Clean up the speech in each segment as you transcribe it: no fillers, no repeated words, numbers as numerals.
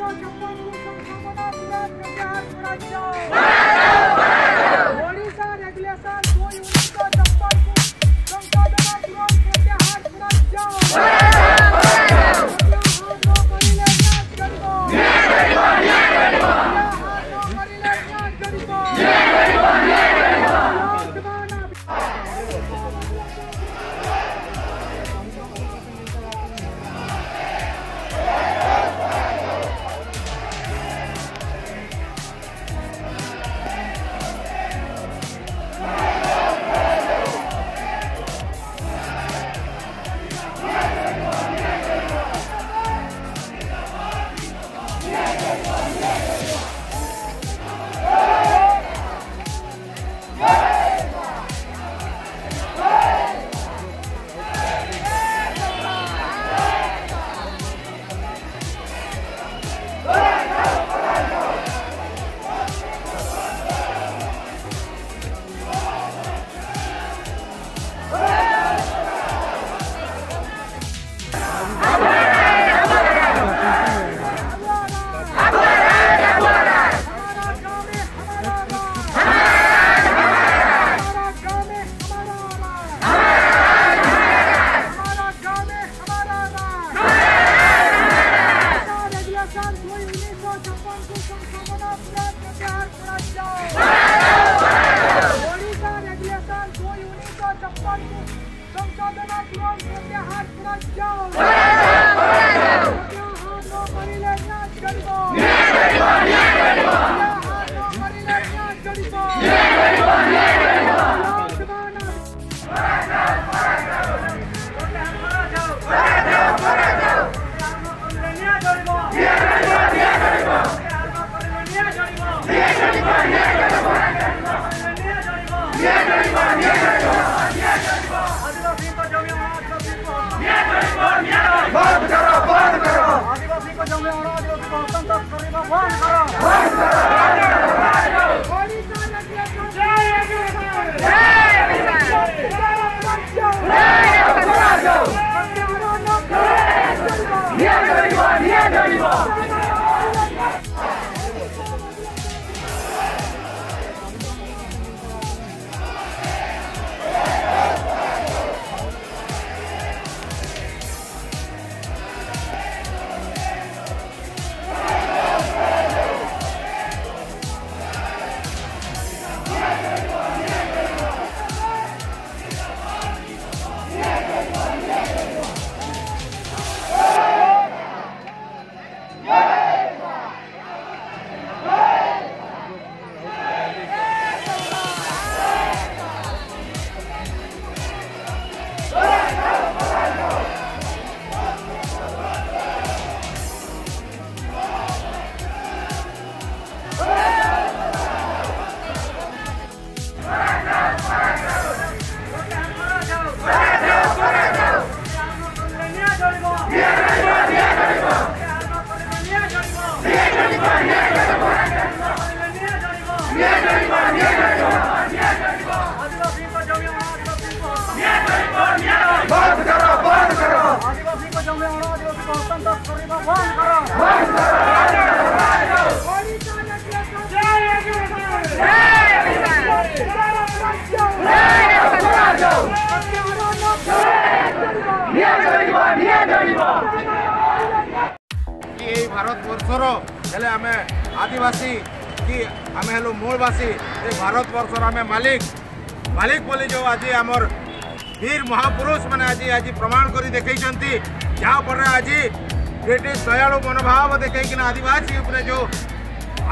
1956 କୁ ସଂଶୋଧନ ତୁରନ୍ତ ପ୍ରତ୍ୟାହାର କରାଯାଉ। ଓଡ଼ିଶା ରେଗୁଲେସନ 2 1956 କୁ ସଂଶୋଧନ ତୁରନ୍ତ ପ୍ରତ୍ୟାହାର କରାଯାଉ। ପ୍ରତ୍ୟାହାର ନ କରିଲେ ନ୍ୟାୟ ଜଳିବ, ପ୍ରତ୍ୟାହାର ନ କରିଲେ ନ୍ୟାୟ ଜଳିବ। हमारा गांव में हमारा राज, हमारा गांव में हमारा राज, हमारा गांव में हमारा राज। ओडिशा रेगुलेशन 2 1956 को संशोधन तुरंत प्रत्याहार कराजाओ। ओडिशा रेगुलेशन 2 1956 को संशोधन तुरंत प्रत्याहार कराजाओ। प्रत्याहार न କରିଲେ ନ୍ୟାୟ ଜଳିବ, ପ୍ରତ୍ୟାହାର ନ କରିଲେ ନ୍ୟାୟ ଜଳିବ। ଆଦିବାସୀଙ୍କ ଜମି ଅଣ ଆଦିବାସୀଙ୍କୁ ହସ୍ତାନ୍ତର କରିବା ବନ୍ଦ କର। ଓଡ଼ିଶା ରେଗୁଲେସନ ପ୍ରତ୍ୟାହାର ନ କରିଲେ ନ୍ୟାୟ ଜଳିବ। ଆଦିବାସୀଙ୍କ ଜମି ଅଣ ଆଦିବାସୀଙ୍କୁ ହସ୍ତାନ୍ତର କରିବା ବନ୍ଦ କର। ଓଡ଼ିଶା ରେଗୁଲେସନ ପ୍ରତ୍ୟାହାର ନ କରିଲେ ନ୍ୟାୟ ଜଳିବ। କି ଏଇ ଭାରତବର୍ଷର ହେଲେ ଆମେ ଆଦିବାସୀ କି ଆମେ ହେଲୁ ମୂଳବାସୀ, ଏ ଭାରତବର୍ଷର ଆମେ ମାଲିକ ମାଲିକ ବୋଲି ଯେଉଁ ଆଜି ଆମର ବୀର ମହାପୁରୁଷ ମାନେ ଆଜି ଆଜି ପ୍ରମାଣ କରି ଦେଖେଇଛନ୍ତି, ଯାହାଫଳରେ ଆଜି ବ୍ରିଟିଶ ଦୟାଳୁ ମନୋଭାବ ଦେଖେଇକିନା ଆଦିବାସୀ ଉପରେ ଯେଉଁ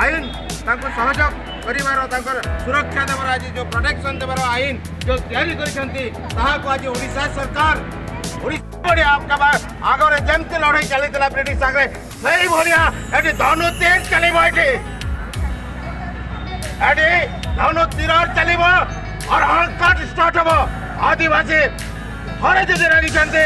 ଆଇନ ତାଙ୍କୁ ସହଯୋଗ କରିବାର, ତାଙ୍କର ସୁରକ୍ଷା ଦେବାର, ଆଜି ଯେଉଁ ପ୍ରୋଟେକ୍ସନ୍ ଦେବାର ଆଇନ ଯେଉଁ ତିଆରି କରିଛନ୍ତି, ତାହାକୁ ଆଜି ଓଡ଼ିଶା ସରକାର ଓଡ଼ିଶା ଭଳିଆ ଆଗରେ ଯେମିତି ଲଢ଼େଇ ଚାଲିଥିଲା ବ୍ରିଟିଶ ସାଙ୍ଗରେ, ସେଇଭଳିଆ ଏଠି ଧନୁ ତୀର ଚାଲିବ। ଏଠି ଏଠି ଧନୁ ତୀର ଚାଲିବ ଅର୍ ଷ୍ଟାର୍ଟ ହବ। ଆଦିବାସୀ ଥରେ ଯଦି ରାଗିଛନ୍ତି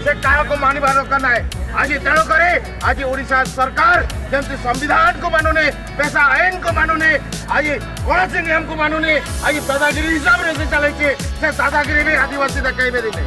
ସେ କାହାକୁ ମାନିବା ଦରକାର ନାହିଁ। ଆଜି ତେଣୁକରି ଆଜି ଓଡ଼ିଶା ସରକାର ଯେମିତି ସମ୍ବିଧାନକୁ ମାନୁନି, ପେଶା ଆଇନକୁ ମାନୁନି, ଆଜି କୌଣସି ନିୟମକୁ ମାନୁନି, ଆଜି ଦାଦାଗିରି ହିସାବରେ ସେ ଚାଲିଛି, ସେ ଦାଦାଗିରି ବି ଆଦିବାସୀ ଦେଖାଇବେ ଦିନେ।